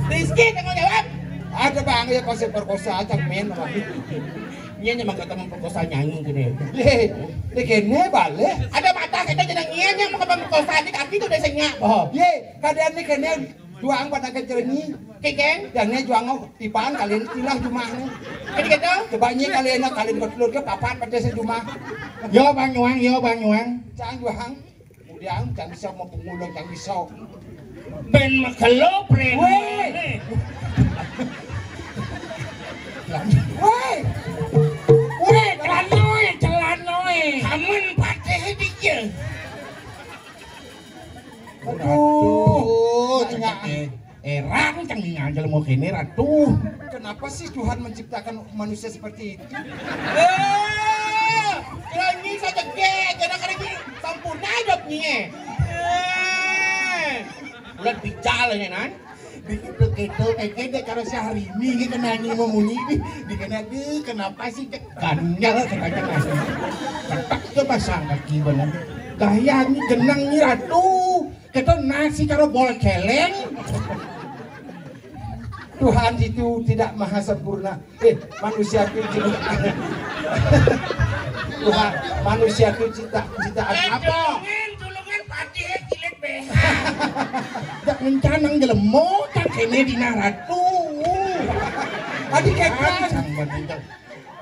Rizky, tanggung jawab. Ada bang ya konsep perkosa aja men. Nya nyamang kata memperkosa nyanyi gini. Ye, di kene balik. Ada mata kita jeneng nya nyamang kata memperkosa di kaki tuh udah senyap. Oh, ye, keadaan di kene juang pada kejerenyi. Keken? Yang ne juang mau tipan kalian istilah jumah ne. Jadi kita? Coba nyi kalian kalian betelur ke papat pada sejumah. Yo Bang Yuang, yo Bang Yuang. Cang juang. Kemudian cang bisa mau pengulang cang bisa. Ben makelo premone. Woi. Woi. Woi, celanoe, celanoe. Kamen patih dia. Aduh, cengak. Erang cang ningal jelema kene, Ratu. Kenapa sih Tuhan menciptakan manusia seperti itu? Eh, kira ini saja ge, kira kira ini sempurna hidupnya. Eh, udah bicara ini nan. Begitu gitu, kayak gitu kalau Syahrini gitu nanya mau munyi, dikena aduh kenapa sih cek ganjal katanya. Ketak itu pasang kaki bener. Gaya ini jenang ini Ratu. Kita nasi karo bol celeng. Tuhan itu tidak maha sempurna. Eh, manusia itu cipta. Tuhan, manusia itu cipta, ciptaan apa? Tulungan, tulungan, patih, cilik, be. Jak ngencanang jelema, tak kene dina Ratu. Adi kekan. Sang bener.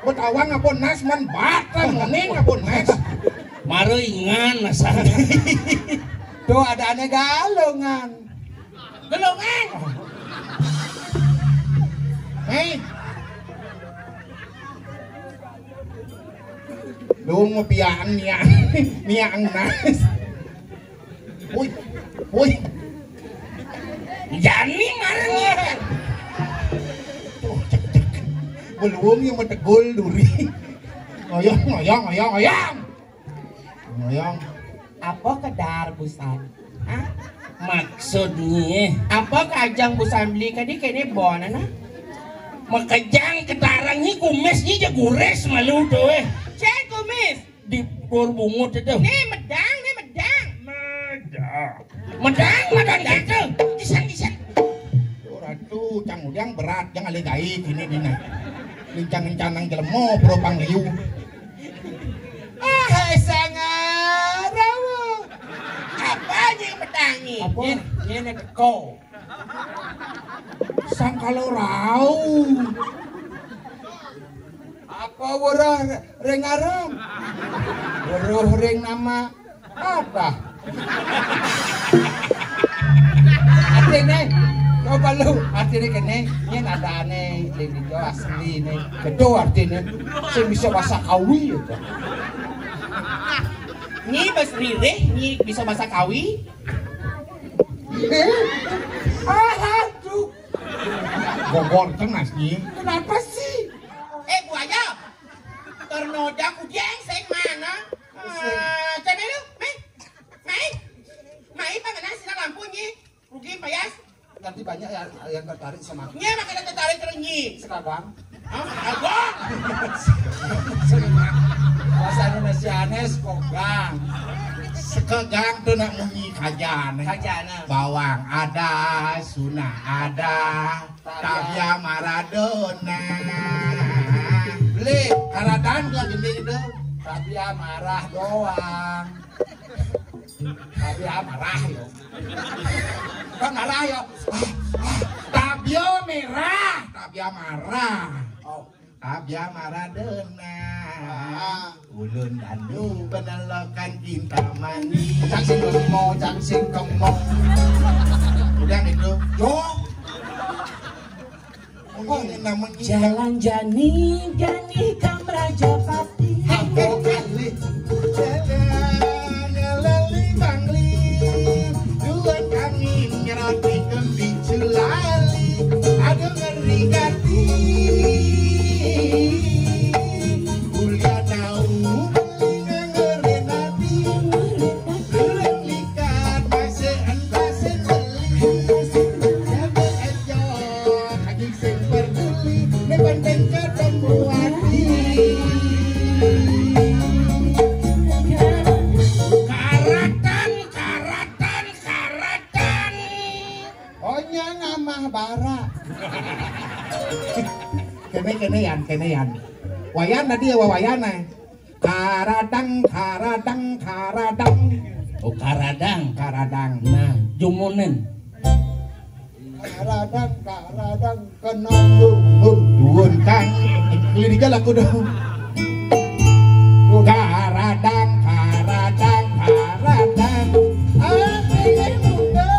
Betawang apa nas man batang ning apa nas. Mara ingan nasane. Tuh ada ane galungan. Galungan. Hei. Lu mau pian niang niang nas. Woi, woi. Jani marah nih. Tuh, cek, cek. Belum yang metegul duri. Ngoyong, ngoyong, ngoyong, ngoyong. Ngoyong. Apa kedar busan? Hah? Maksudnya? Apa kajang busan beli kadi kene bon ana? Makejang kedarang ni kumis ni je gures malu tu eh. Cek kumis. Di dur bungut itu. Ni medang, ni medang. Medang. Medang, medang gitu. Disan, disan. Ratu, cang udang berat, jangan le gaib ini dina. Lincang-lincang nang jelema, propang liu. Ah, hai sangar, rawa. Apa ni medang ni? Apa? Ni, ni, ni teko. Sang kalau rau. Apa weruh ring aran? Weruh ring nama apa? Artine, coba lu, artine kene, yen adane ning ijo asline. Betul artine. Sing bisa bahasa Kawi itu. Nyi bas ririh, nyi bisa basa Kawi. Eh? Ah, aduh. Gogor tengas, nyi. Kenapa sih? Eh, buaya. Ternoda kudiang sing mana? Ah, cemeh lu, mai. Mai. Mai, panganan sina lampu, nyi. Rugi payas. Nanti banyak ya yang tertarik sama aku. Nya makanya tertarik terus, nyi. Segagang. Hah? Agong? Bahasa Indonesia nih sekogang. Sekegang tuh nak munyi kajana. Kajana. Bawang ada, Suna ada, Tabia Maradona. Beli, karadan gua gini itu. Tabia marah doang. Tabia marah yo. Bukan marah yo. Tabia merah, tabia marah. Oh. Tabia Maradona. Ah. Ulun anu penelokan cinta manis. Cang sing kemo, cang sing kemo. Udah gitu. Yo. Ini namanya jalan jani, jani kam Raja Pati. Apa kali? Jalan lali bangli. Dua kami nyeroti kembi celali. Aduh, ngeri gati. Kuliah tahu beli ngeri nanti. Belum likat masih entah sendiri. Jangan ejo lagi sing peduli. Ini penting ketemu hati. Karatan, karatan, karatan. Onyang amah bara. Kene, kene, Yan, kene, Yan. Wayan tadi ya, Wayan, eh. Karadang, karadang, karadang. Oh, karadang. Karadang. Nah, jumunin. Karadang, karadang, kenal lu, lu, duun, Kang. Beli di jalan aku dong. Karadang, karadang, karadang. Ah, ini muda.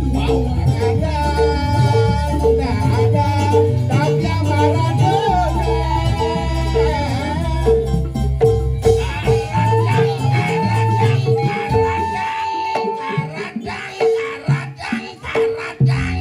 Wow, ada, ada, tapi yang marah dulu. Karadang, karadang, karadang, karadang, karadang, karadang.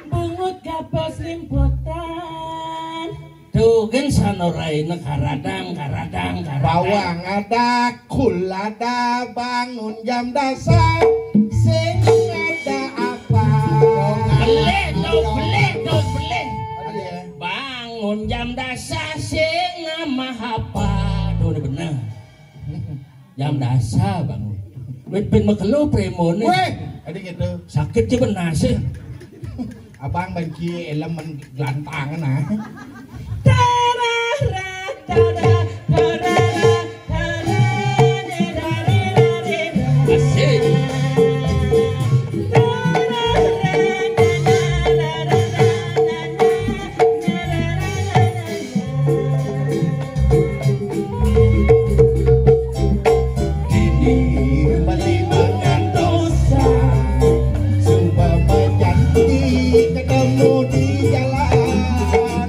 Bungut gapos limputan. Tuh, gen sanoraina karadang, karadang, karadang. Bawang ada, kul ada, bangun jam dasar. Sing ada apa? Belih, tuh, belih, tuh, belih. Ada ya? Bangun jam dasar, sing nama apa? Tuh, udah bener. Jam dasar bangun. Wit bin makelo premone. Weh, ada gitu. Sakit sih benar sih. Abang benci elemen gelantangan, ah. Asik. Ini beli mangan dosa, seumpama janji ketemu di jalan.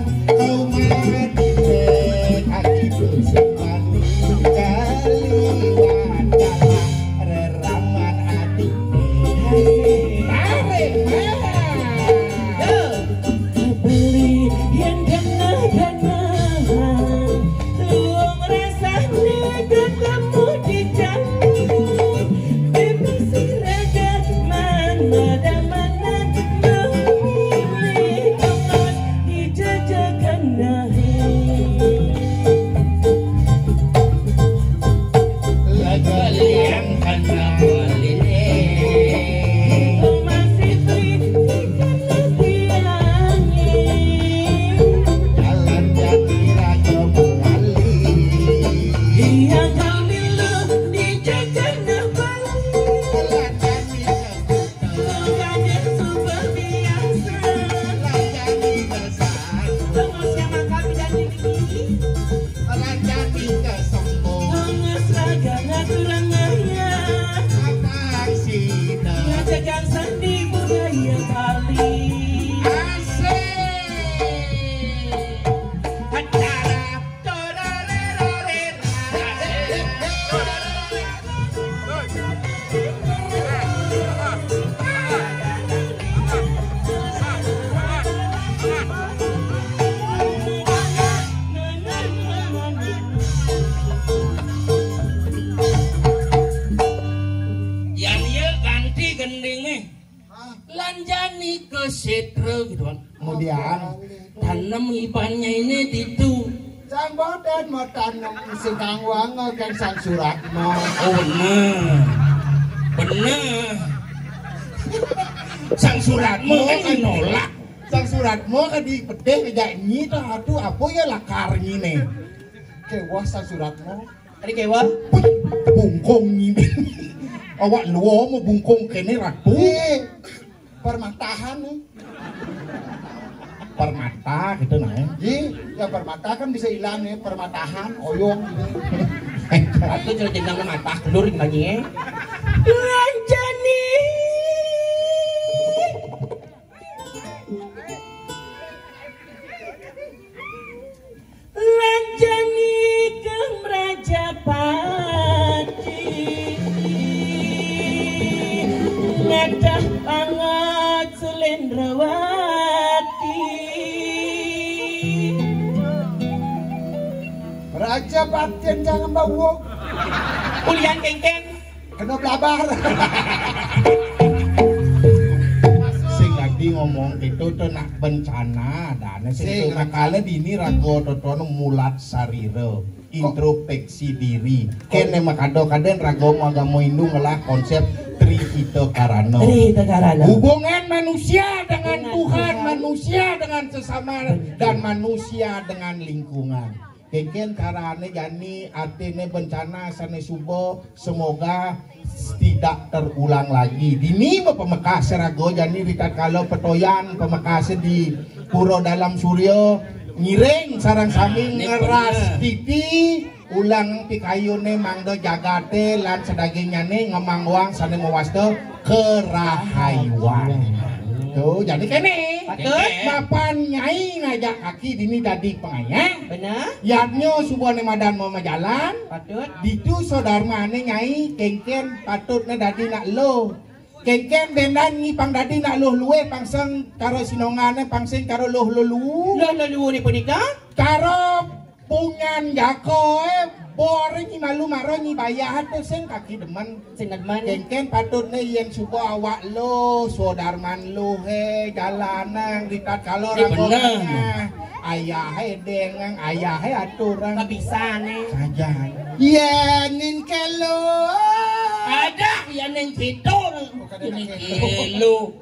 Dian. Tanem ibannya ini ditu. Sang boten mau tanem sing kang wanga kan sang Suratmo. Oh, bener. Bener. Sang Suratmo kan nolak. Sang Suratmo kan di pedih ngejak nyi tuh, aduh, apa ya lakar nyi nih. Kewah sang Suratmo. Tadi kewah. Puh, bungkung nyi. Awak luo mau bungkung kene ratu. Eh, permatahan nih. Permata gitu nah. Ih, ya permata kan bisa hilang ya, permatahan, oyong gitu. Aku cerita tentang mata kelur gimana ya? Lanjani. Lanjani kang Raja Pati, ngadah pangot Sulendrawati. Raja Pati jangan bawa. Kulian kengkeng. Kena blabar. Sing tadi ngomong itu tuh nak bencana, dan sing itu nak kala dini raga totono mulat sarira, introspeksi diri. Kene makado kaden raga mau agama Hindu ngelah konsep Tri Hita Karana. Tri Hita Karana. Hubungan manusia dengan Tuhan, manusia dengan sesama, dan manusia dengan lingkungan. Kengken carane jani artine bencana sane suba, semoga tidak terulang lagi. Dini pemekase raga jani ritatkala petoyan pemekase di Pura Dalam Surya ngiring sareng sami ngeras titi ulang pikayune mangda jagate lan sedaginnyane ngemang wang sane mawasta kerahayuan. Tuh, jadi kene. Patut. Mapan nyai ngajak kaki dini dadi pengayah. Bener. Yadnya subane madan mau majalan. Patut. Ditu sodarmane nyai kengken patutne dadi nak luh. Kengken bendan nyi pang dadi nak luh luwe pangseng karo sinongane pangseng karo luh lelu. Luh lelu ni punika? Karo punyan jakoe bor nyi malu maro nyi bayah tu sing kaki demen. Sing demen. Kengken patutne yen suba awak luh, sodarman luh he, jalanang ritatkala raga. Ayahe dengang, ayahe aturang. Kabisane. Sajan. Yenin kelo. Ada yenin kidul. Ini kelo.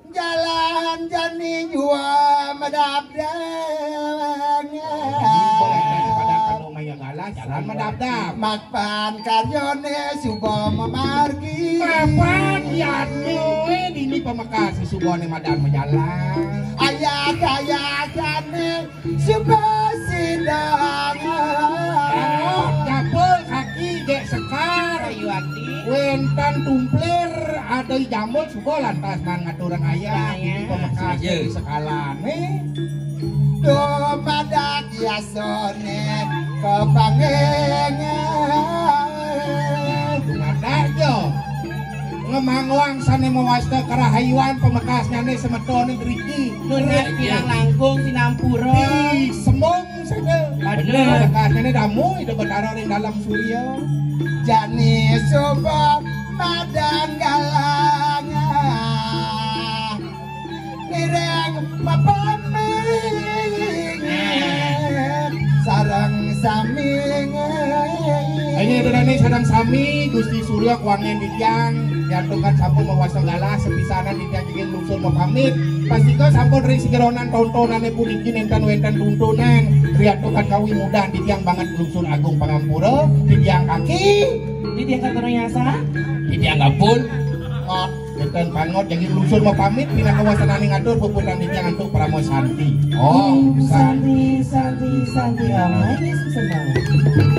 Jalan jani jua madabdang. Pada kanu maya galah, jalan madabdang. Makpan karyone suba mamargi. Mapan yadne dini pamekase subane madan majalan. Ayah kayasane suba sidang. Dapur kaki gek sekar. Ayu ati. Wentan tumplir ada jamur suba lantas man ngaturang ayah. Ayah. Dini pamekase sekalane. Dumadak yasone kepangengan. Dumadak jo. Ngemangwang sane mawasta kerahayuan pamekasnyane semetone driki. Nunas bilang langkung sinampura. Di semung sane. Bener. Pamekasnyane damu ida betara ring dalam surya. Jani suba madan galang. Ngiring mapamit sareng sami. Ini dodane sareng sami Gusti Surya kuangen titiang diaturkan sampun mawasta galah sepisanan titiang ingin lungsur mapamit. Pastika sampun ring sigeronan tontonane puniki nenten wenten tuntunan diaturkan kawimudan titiang banget lungsur agung pangampura titiang kaki. Titiang kaki nyasa. Titiang kapul. Ngot. Nenten pangot jagi lungsur mapamit pinaka wasananing atur puputang titiang antuk parama santi. Om santi, santi, santi, Om. Ayo, sembah.